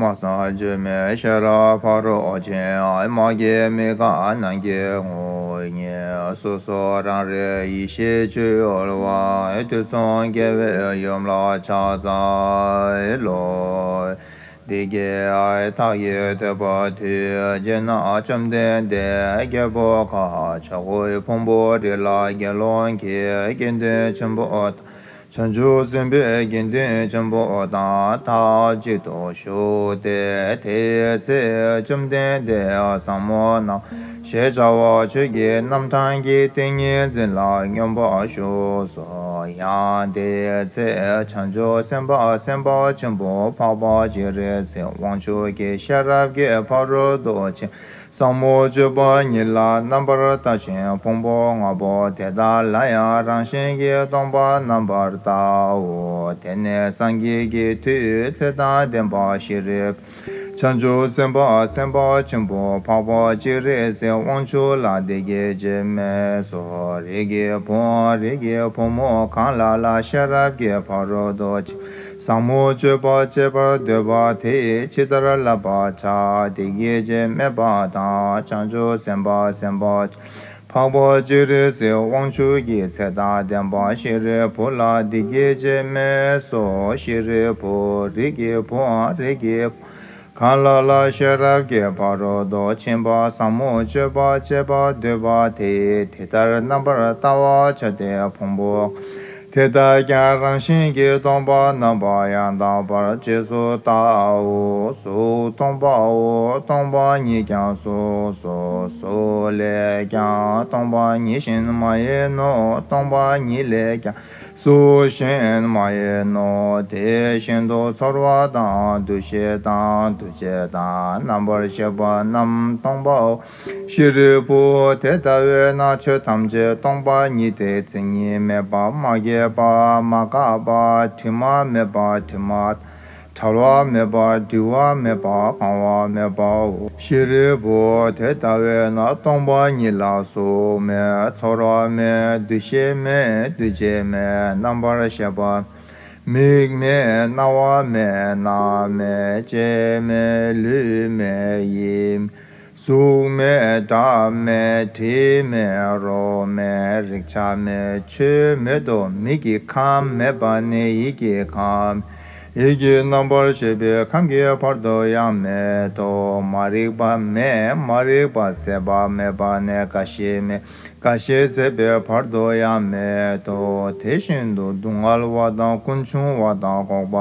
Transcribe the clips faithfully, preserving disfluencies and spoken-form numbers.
མ་སངས་བརྗོད་མེད་ཤེས་རབ་ཕ་རོལ་ཕྱིན། མ་སྐྱེས་མི་ཁ་ནང་གི་ངོ་བོ་ཉིད། སོ་སོ་རང་རིག་ཡེ་ཤེས་སྤྱོད་ཡུལ་བ། དུས་གསུམ་རྒྱལ་བའི་ཡུམ་ལ་ཕྱག་འཚལ་ལོ། འདི་སྐད་ཐག་ཡིག་ཐོས་པ་དུས་གཅིག་ན། བཅོམ་ལྡན་འདས་རྒྱལ་པོ་ཁ་ཆག་པོའི་ཕུང་པོའི་རི་ལ་དགེ་སློང་གི་དགེ་འདུན་ཆེན་པོ་དང་། བྱང་ཆུབ་སེམས་དཔའི་དགེ་འདུན་ཆེན་པོ་དང་ཐབས་ཅིག་ཏུ་བཞུགས་ཏེ། དེའི་ཚེ་བཅོམ་ལྡན་འདས་ཟབ་མོ་རྣམ་ཞེས་བྱ་བ་ཆོས་ཀྱི་རྣམ་གྲངས་ཀྱི་ཏིང་ངེ་འཛིན་ལ་སྙོམས་པར་ཞུགས་སོ། ཡང་དེའི་ཚེ་བྱང་ཆུབ་སེམས་དཔའ་སེམས་དཔའ་ཆེན་པོ་འཕགས་པ་སྤྱན་རས་གཟིགས་དབང་ཕྱུག་གི་ཤེས་རབ་ཀྱི་ཕ་རོལ་ཏུ་ཕྱིན་ཟབ་མོ་སྤྱོད་པ་ཉིད་ལ་རྣམ་པར་ལྟ་ཞིང་ཕུང་པོ་ལྔ་པོ་དེ་དག་ལ་ཡང་རང་བཞིན་གྱིས་སྟོང་པར་རྣམ་པར་བལྟའོ། དེ་ནས་སངས་རྒྱས་ཀྱི་མཐུས་ཚེ་དང་ལྡན་པ་ཤཱ་རིའི་བྱང་ཆུབ་སེམས་དཔའ་སེམས་དཔའ་ཆེན་པོ་འཕགས་པ་སྤྱན་རས་གཟིགས་དབང་ཕྱུག་ལ་འདི་སྐད་ཅེས་སྨྲས་སོ། རིགས་ཀྱི་བུ། རིགས་ཀྱི་བུ་མོ་གང་ལ་ལ་ཤེས་རབ་ཀྱི་ཕ་རོལ་ཏུ་ཕྱིན་ཟབ་མོ་སྤྱོད་པ་སྤྱད་པར་འདོད་པ་དེས་ཇི་ལྟར་བསླབ་པར་བྱ། འདི་སྐད་ཅེས་སྨྲས་པ་དང་། བྱང་ཆུབ་སེམས་དཔའ་སེམས་དཔའ་འཕགས་པ་སྤྱན་རས་གཟིགས་དབང་ཕྱུག་གིས་ཚེ་དང་ལྡན་པ་ཤཱ་རིའི་བུ་ལ་འདི་སྐད་ཅེས་སྨྲས་སོ། ཤཱ་རིའི་བུ། རིགས་ཀྱི་བུའམ་རིགས་ཀྱི་བུ་གང་ལ་ལ་ཤེས་རབ་ཀྱི་ཕ་རོལ་ཏུ་ཕྱིན་པ་ཟབ་མོ་སྤྱོད་པ་སྤྱད་པར་འདོད་པ་དེས་དེ་ལྟར་རྣམ་པར་བལྟ་བར་བྱ་སྟེ། ཕུང་པོ་དེ་དག་ཀྱང་རང་བཞིན་གྱིས་སྟོང་པར་རྣམ་པར་ཡང་དག་པར་རྗེས་སུ་བལྟའོ། གཟུགས་སྟོང་པའོ། སྟོང་པ་ཉིད་ཀྱང་གཟུགས་སོ། གཟུགས་ལས་ཀྱང་སྟོང་པ་ཉིད་གཞན་མ་ཡིན་ནོ། སྟོང་པ་ཉིད་ལས་ཀྱང་གཟུགས་གཞན་མ་ཡིན་ནོ། དེ་བཞིན་དུ་ཚོར་བ་དང་། འདུ་ཤེས་དང་། འདུ་བྱེད་དང་། རྣམ་པར་ཤེས་པ་རྣམས་སྟོང་པའོ། ཤཱ་རིའི་བུ། དེ་ལྟ་བས་ན་ཆོས་ཐམས་ཅད་སྟོང་པ་ཉིད་དེ། མཚན་ཉིད་མེད་པ། མ་སྐྱེས་པ། མ་འགགས་པ། དྲི་མ་མེད་པ། དྲི་མ་བྲལ་བ་མེད་པ། བྲི་བ་མེད་པ། གང་བ་མེད་པའོ། ཤཱ་རིའི་བུ། དེ་ལྟ་བས་ན་སྟོང་པ་ཉིད་ལ་གཟུགས་མེད། ཚོར་བ་མེད། འདུ་ཤེས་མེད། འདུ་བྱེད་མེད། རྣམ་པར་ཤེས་པ། མིག་མེད། རྣ་བ་མེད། སྣ་མེད། ལྕེ་མེད། ལུས་མེད། ཡིད་མེད། གཟུགས་མེད། སྒྲ་མེད། དྲི་མེད། རོ་མེད། རེག་བྱ་མེད། ཆོས་མེད་དོ། མིག་གི་ཁམས་མེད་པ་ནས་ཡིད་ཀྱི་ཁམས། ཡིད་ཀྱི་རྣམ་པར་ཤེས་པའི་ཁམས་ཀྱི་བར་དུ་ཡང་མེད་དོ། མ་རིག་པ་མེད། མ་རིག་པ་ཟད་པ་མེད་པ་ནས་རྒ་ཤི་མེད། རྒ་ཤི་ཟད་པའི་བར་དུ་ཡང་མེད་དོ། དེ་བཞིན་དུ་སྡུག་བསྔལ་བ་དང་། ཀུན་འབྱུང་བ་དང་། འགོག་པ་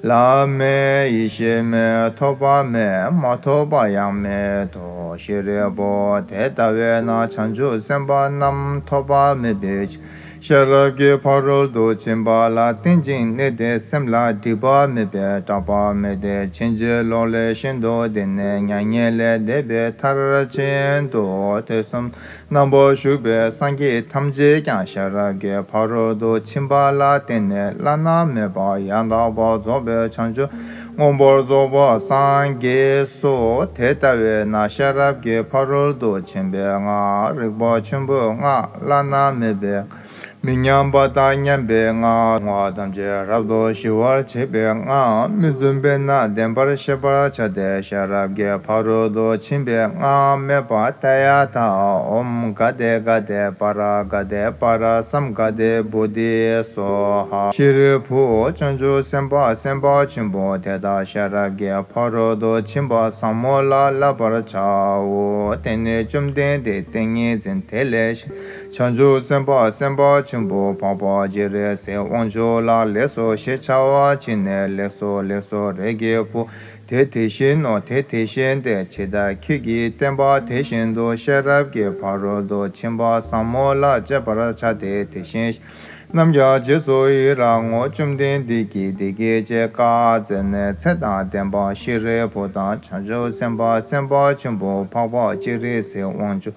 ལམ་མེད། ཡེ་ཤེས་མེད། ཐོབ་པ་མེད། མ་ཐོབ་པ་ཡང་མེད་དོ། ཤཱ་རིའི་བུ། དེ་ལྟ་བས་ན་བྱང་ཆུབ་སེམས་དཔའ་རྣམས་ཐོབ་པ་མེད་པའི་ཕྱིར། ཤེས་རབ་ཀྱི་ཕ་རོལ་ཏུ་ཕྱིན་པ་ལ་བརྟེན་ཅིང་གནས་ཏེ། སེམས་ལ་སྒྲིབ་པ་མེད་པས་སྐྲག་པ་མེད་དེ། ཕྱིན་ཅི་ལོག་ལས་ཤིན་ཏུ་འདས་ནས་མྱ་ངན་ལས་འདས་པའི་མཐར་ཕྱིན་ཏོ། དུས་གསུམ་རྣམ་པར་བཞུགས་པའི་སངས་རྒྱས་ཐམས་ཅད་ཀྱང་ཤེས་རབ་ཀྱི་ཕ་རོལ་ཏུ་ཕྱིན་པ་ལ་བརྟེན་ནས་བླ་ན་མེད་པ་ཡང་དག་པར་རྫོགས་པའི་བྱང་ཆུབ་མངོན་པར་རྫོགས་པར་སངས་རྒྱས་སོ། དེ་ལྟ་བས་ན་ཤེས་རབ་ཀྱི་ཕ་རོལ་ཏུ་ཕྱིན་པའི་སྔགས། རིག་པ་ཆེན་པོའི་སྔགས། བླ་ན་མེད་པའི་མི་མཉམ་པ་དང་མཉམ་པའི་སྔགས། བསྔོ་བ་ཐམས་ཅད་རབ་ཏུ་ཞི་བར་བྱེད་པའི་སྔགས། མི་བརྫུན་པས་ན་བདེན་པར་ཤེས་པར་བྱ་སྟེ། ཤེས་རབ་ཀྱི་ཕ་རོལ་ཏུ་ཕྱིན་པའི་སྔགས་སྨྲས་པ། ཏདྱ་ཐཱ། ཨོཾ་ག་ཏེ་ག་ཏེ་པཱ་ར་ག་ཏེ་པཱ་ར་སཾ་ག་ཏེ་བོ་དྷི་སྭཱ་ཧཱ། ཤཱ་རིའི་བུ། བྱང་ཆུབ་སེམས་དཔའ་སེམས་དཔའ་ཆེན་པོ་དེ་དག་ཤེས་རབ་ཀྱི་ཕ་རོལ་ཏུ་ཕྱིན་པ་ཟབ་མོ་ལ་བསླབ་པར་བྱའོ། དེ་ནས་བཅོམ་ལྡན་འདས་ཏིང་ངེ་འཛིན་དེ་ལས་བཞེངས་བྱང་ཆུབ་སེམས་དཔའ་སེམས་དཔའ་ཆེན་པོ་འཕགས་པ་སྤྱན་རས་གཟིགས་དབང་ཕྱུག་ལ་ལེགས་སོ་ཞེས་བྱ་བ་བྱིན་ནས། ལེགས་སོ་ལེགས་སོ། རིགས་ཀྱི་བུ། དེ་དེ་བཞིན་ནོ། དེ་དེ་བཞིན་ཏེ། ཇི་ལྟར་ཁྱོད་ཀྱིས་བསྟན་པ་དེ་བཞིན་དུ་ཤེས་རབ་ཀྱི་ཕ་རོལ་ཏུ་ཕྱིན་པ་ཟབ་མོ་ལ་སྤྱད་པར་བྱ་སྟེ། དེ་བཞིན་གཤེགས་པ་རྣམས་ཀྱང་རྗེས་སུ་ཡི་རང་ངོ་། བཅོམ་ལྡན་འདས་ཀྱིས་འདི་སྐད་ཅེས་བཀའ་སྩལ་ནས། ཚེ་དང་ལྡན་པ་ཤཱ་རིའི་བུ་དང་། བྱང་ཆུབ་སེམས་དཔའ་སེམས་དཔའ་ཆེན་པོ་འཕགས་པ་སྤྱན་རས་གཟིགས་དབང་ཕྱུག་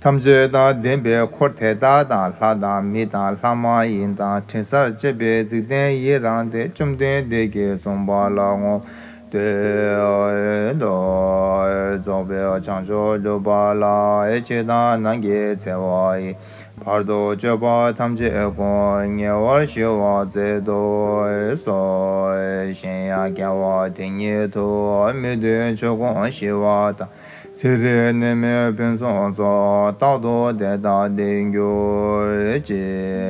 ཐམས་ཅད་དང་ལྡན་པའི་འཁོར་དེ་དག་དང་། ལྷ་དང་མི་དང་ལྷ་མ་ཡིན་དང་། དྲི་ཟར་བཅས་པའི་འཇིག་རྟེན་ཡི་རངས་ཏེ། བཅོམ་ལྡན་འདས་ཀྱིས་གསུངས་པ་ལ་བསྔོ་སྟེ། རྫོགས་པའི་བྱང་ཆུབ་སྒྲུབ་པ་ལ། ཕྱི་དང་ནང་གི་འཚེ་བ་ཡི་ བར་དུ་གཅོད་པ་ཐམས་ཅད་ཀུན། ཉེ་བར་ཞི་བར་མཛད་དུ་གསོལ། གཞན་ཡང་དགེ་བ་དེ་ཉིད་དུ། མི་མཐུན་ཕྱོགས་ཀུན་ཞི་བ་དང་། ཚེ་རིང་ནད་མེད་ཕུན་སུམ་ཚོགས། རྟག་ཏུ་བདེ་དང་ལྡན་གྱུར་ཅིག།